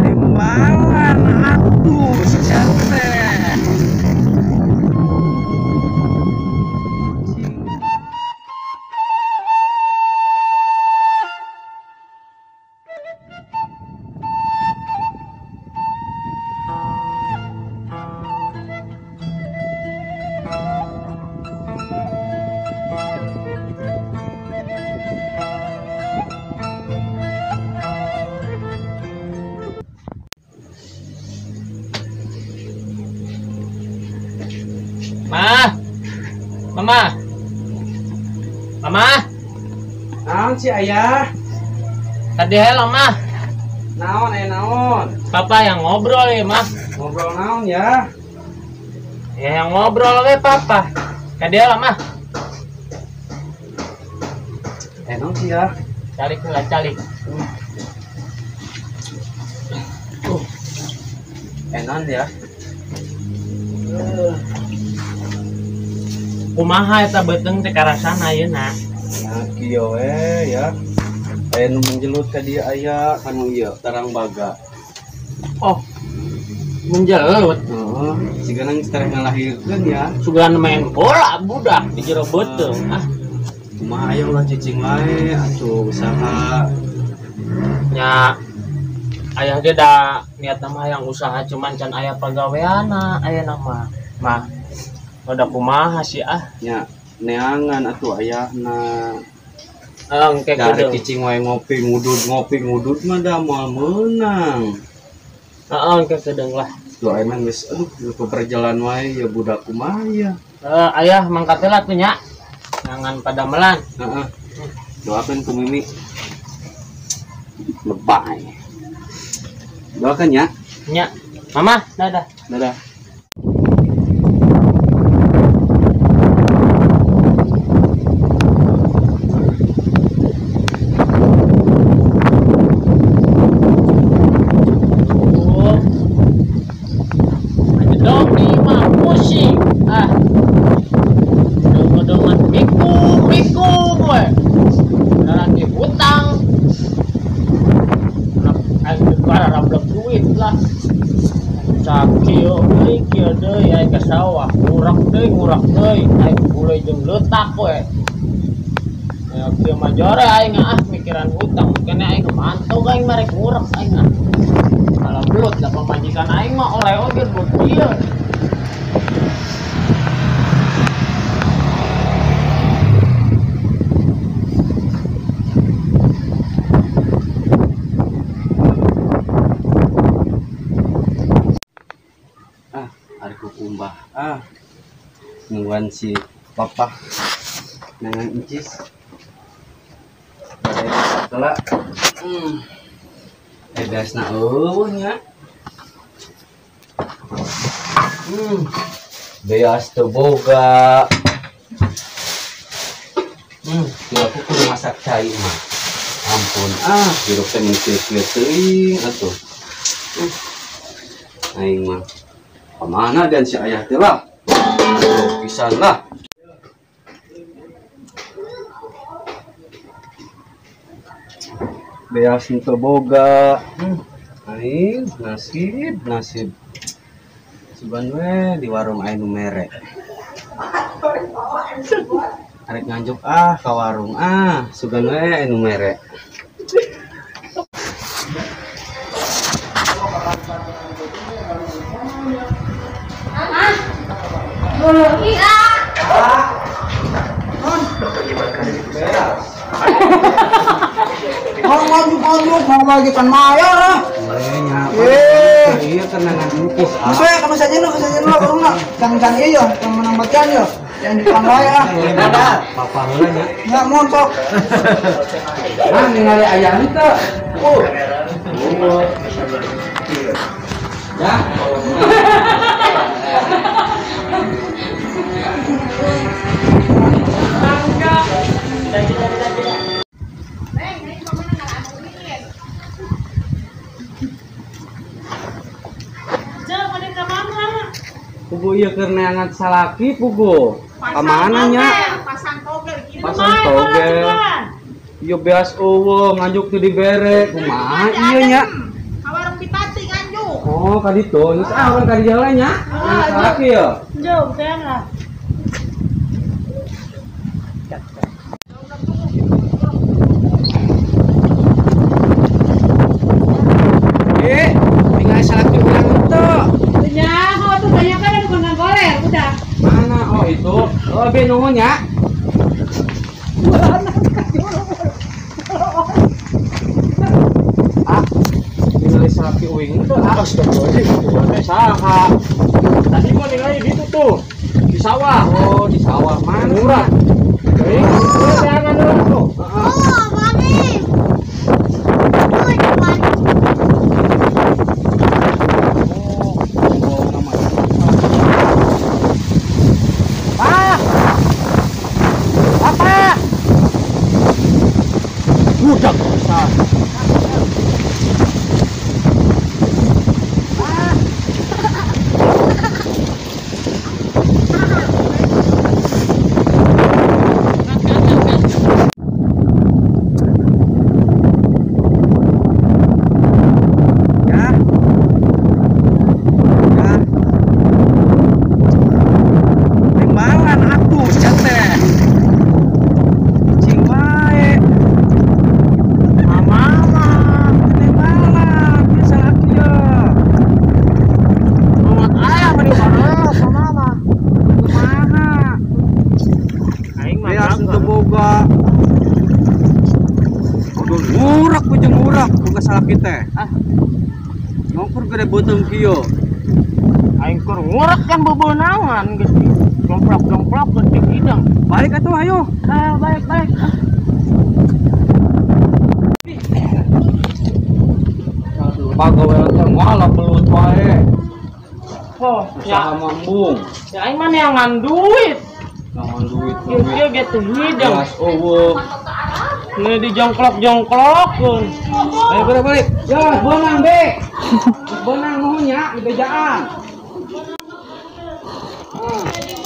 Timbangan atuh sejate. Ma, mama, mama. Naon sih ayah? Tadi hello mah. Naon naon? Papa yang ngobrol ya mah. Ngobrol naon ya? Ya yang ngobrol we papa. Tadi hello mah. Naon sih ya? Calik lah calik. Naon ya? Kumaha eta beuteung teh karasana ayeuna? Nah, kieu we ya. Aya nu menjelut ka dieu aya kanu ieu tarang baga. Oh. Menjelut. Heeh, sigana geus tereh ngalahirkeun ya. Sugan main bola budak di jero beuteung. Ah, kumaha aya ulah cicing wae atuh usaha. Nya ayah ge da niatna mah hayang usaha cuman can aya pagaweana ayeuna mah. Mah udah kumaha sih ah nya neangan atuh ayahna engke dari cicing wae ngopi ngudut mah da moal meunang. Heeh, engke kedeung lah. Tuh aya mah geus aduh perjalan wae ya budak kumaha ya. Ayah mangkat heula tuh nya. Jangan padamelan. Heeh. Doakeun ku Mimi. Lebay. Doakeun nya. Nya. Mama, dadah. Dadah. Sawah ngurak deui aing bule jeung leutak we. Ya kieu mah jore aing ah mikiran hutang kene aing mantau aing marek ngurak aing ah. Kalau belut lah pamajikan aing mah oleh oge belut ieu. Kumbah ah nungguan si papa nangan incis setelah gasna eueuh nya beas teu boga aku kudu masak cai mah ampun ah hirup teh mun kieu-kieu teuing atuh aing mah kemana dan si ayah teh lah pisan lah. Beas teu boga aing nasib nasib sugan we di warung aing nu mere arek nganjuk ah ka warung ah sugan we aing nu mere. Mau lagi kan maya lah. Iya kenangan lukis. Maksudnya kamu saja lu kalau enggak can iya, can menang bagian yo. Yang di depan wae ah. Papa heula nya. Enggak mun sok. Ah ningali ayah teu. Oh. Ya. Pugu ieu keur neangan salaki pugu. Ka mana nya? Pasang togel. Pasang togel. Ieu beas eueuh nganjuk teu dibere. Kumaha ieu nya? Ka warung Bipati nganjuk. Oh, ka ditu. Geus ah urang ka dieu heula nya. Salaki ye. Jauh, sayang lah. Tinggal salaki urang teu. Nya, oh tuh banyak kan anu goler udah. Mana? Oh, itu. Oh, be nuhun nya. Ah, tinggal salaki uing teu ah. Astagfirullahaladzim. Saha? Tadi gua nilai gitu tuh. Di sawah. Oh, di sawah mana? Murah. Eh, jangan dulu tuh. Heeh. Oh, mami. Oh, nama. Pak. Bapak. Budak besar. Ya. Ya. Timbalan atuh sia teh. Cing wae. Mama, timbalan ieu salaki ye. Muat aya mah di mana sama mama. Kumaha? Aing mah Beas teu boga. Aduh, ngurak jeung ngurak boga salaki teh. Ah. Nongkur gede beuteung kieu. Aing keur ngurek kan bebeunangan geus jomplok-jomplok geus di hidang. Balik atuh ayo. Ah, balik balik. Pagawean teh ngalah belut wae. Oh, Usaha ya, mambung. ya aing mah neangan duit. Neangan duit. Ieu kieu ge teu hidang. Beas eueuh. Ini dijongklok-jongklokkeun. Ayo balik balik. Ya, beunang be. Beunang nuhun nya di bejaan. Ah.